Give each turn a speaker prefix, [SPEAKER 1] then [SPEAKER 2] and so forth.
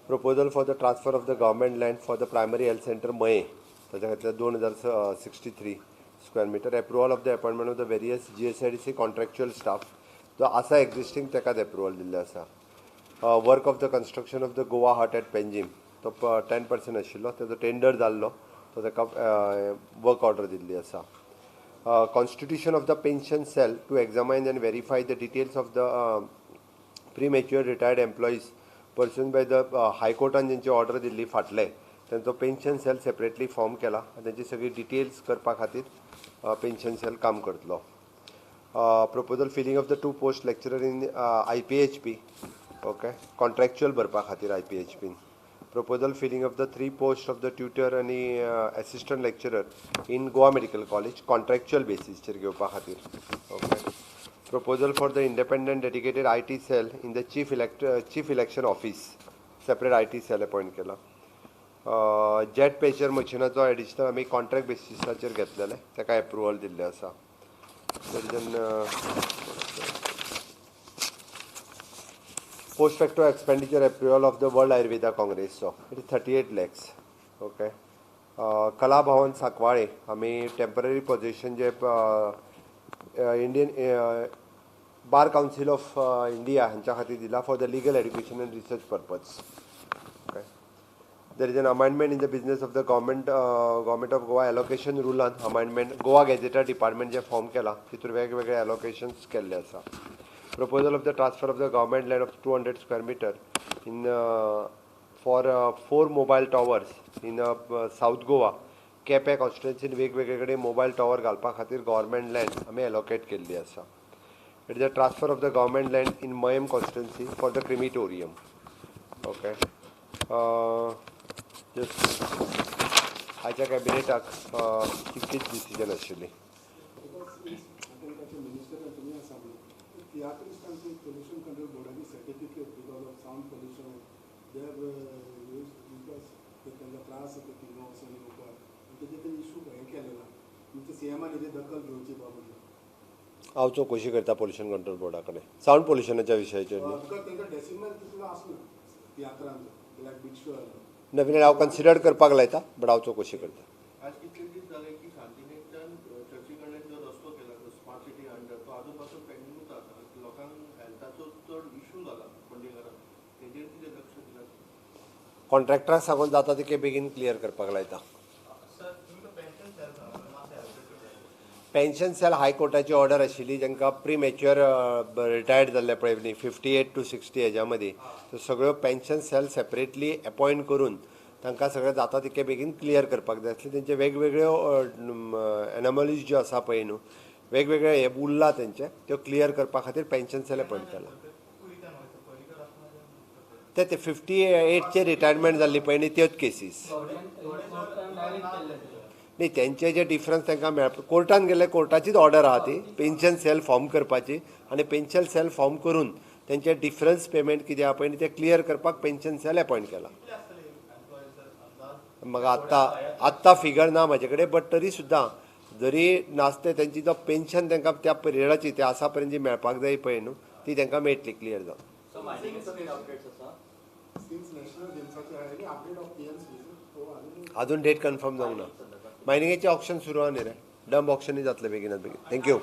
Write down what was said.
[SPEAKER 1] Proposal for the transfer of the government land for the primary health centre Mayem, ताच्या खातीर 2063 square metre. Approval of the appointment of the various GSIDC contractual staff जो आसा existing ताकाच approval दिल्लें आसा. Work of the construction of the Goa hut at Panjim तो 10% आशिल्लो, ताजो टेंडर जाल्लो, तो ताका वर्क ऑर्डर दिल्ली आसा. Constitution of the pension cell to examine and verify the details of the premature retired employees pursuant by the हायकोर्टान जेंची order दिल्ली फाटले, तांचो पेन्शन सेल सेपरेटली फॉर्म केला आनी तेंची सगळी डिटेल्स करपा खातीर पेन्शन सेल काम करतलो. Proposal filling of the 2 post lecturer in IPHP, okay, contractual भरपा खातीर IPHPन. Proposal filling of the 3 post of the tutor आनी assistant lecturer in Goa medical college contractual बेसीसचेर घेवपा खातीर. Okay. Proposal for the independent dedicated IT cell in the chief election office, separate IT cell appoint केला. Jet पेचर मशिनाचो additional आमी contract बेसिसाचेर घेतलेले, ताका approval दिल्लें आसा. Post facto expenditure approval of the world Ayurveda काँग्रेसचो, it is 38 lakhs. Okay. Kala Bhavan Sancoale आमी temporary position J Indian bar council of India हांच्या खातीर दिला for the legal education and research purpose. Okay. There is an amendment in the business of the government of Goa allocation रुलान amendment Goa gazetteer department J form केला तितून वेगवेगळे एलोकेशन्स केल्ले आसा. Proposal of the transfer of the government land of 200 square metre in for 4 mobile towers in South Goa, Quepem कॉन्स्टिट्युएन्सीन वेगवेगळे कडेन mobile tower घालपा खातीर government land आमी एलोकेट केल्ली आसा. It is a transfer of the government land in Mayem constituency for the crematorium. Okay. Just आयच्या कॅबिनेटाक तितकीच decision आशिल्ली. हांव चवकशी करता पोल्युशन कंट्रोल बोर्डा कडेन सावंड पोल्युशनाच्या विशयाचेर. नवीन हांव कन्सिडर करपाक लायता, बट हांव चवकशी करता.
[SPEAKER 2] आज कितले दीस जाले की शांतिनिकेतन चर्ची कडल्यान जो रस्तो केला स्मार्ट सिटी अंडर, तो अजून पासून पेंडिंगूच आसा. लोकांक हेल्थाचो चड इशू जाला पणजेकारांक, तेजेर कितें लक्ष दिलां?
[SPEAKER 1] कॉन्ट्रॅक्टराक सांगून जाता तितके बेगीन क्लियर करपाक लायता. पेन्शन सेल हायकोर्टाची ऑर्डर आशिल्ली, जांकां प्रिमॅच्युअर रिटायर्ड जाल्ले पळय न्ही 58 to 60 हेज्या मदीं, सो सगळ्यो पेन्शन सेल सेपरेटली अपॉयंट करून तांकां सगळें जाता तितके बेगीन क्लियर करपाक जाय आसलें. तेंचे वेगवेगळ्यो एनॉमलीज ज्यो आसा पळय न्हू, वेगवेगळे हे उरला तेंचे, त्यो क्लियर करपा खातीर पेन्शन सेल अपॉयंट केला. ते 58 रिटायरमेंट जाल्ली पळय न्ही त्योच केसीस न्ही, तेंचे जे डिफरन्स तांकां मेळप कोर्टान गेले, कोर्टाचीच ऑर्डर आहा ती पेन्शन सेल फॉर्म करपाची, आनी पेन्शन सेल फॉर्म करून तेंचे डिफरन्स पेमेंट कितें आहा पळय न्ही तें क्लियर करपाक पेन्शन सेल अपॉयंट केला. म्हाका आत्तां आत्तां फिगर ना म्हाजे कडेन, बट तरी सुद्दां जरी नासते तेंची जो पेन्शन तांकां त्या पिरियडाची ते आसा पर्यंत जी मेळपाक जाय पळय न्हू ती तांकां मेळटली क्लियर जावन. अजून डेट कन्फर्म जावंक ना. मायनिंगेचें ऑक्शन सुरू आहा न्ही रे, डंप ऑक्शनूय जातलें बेगिनात बेगीन. Thank you.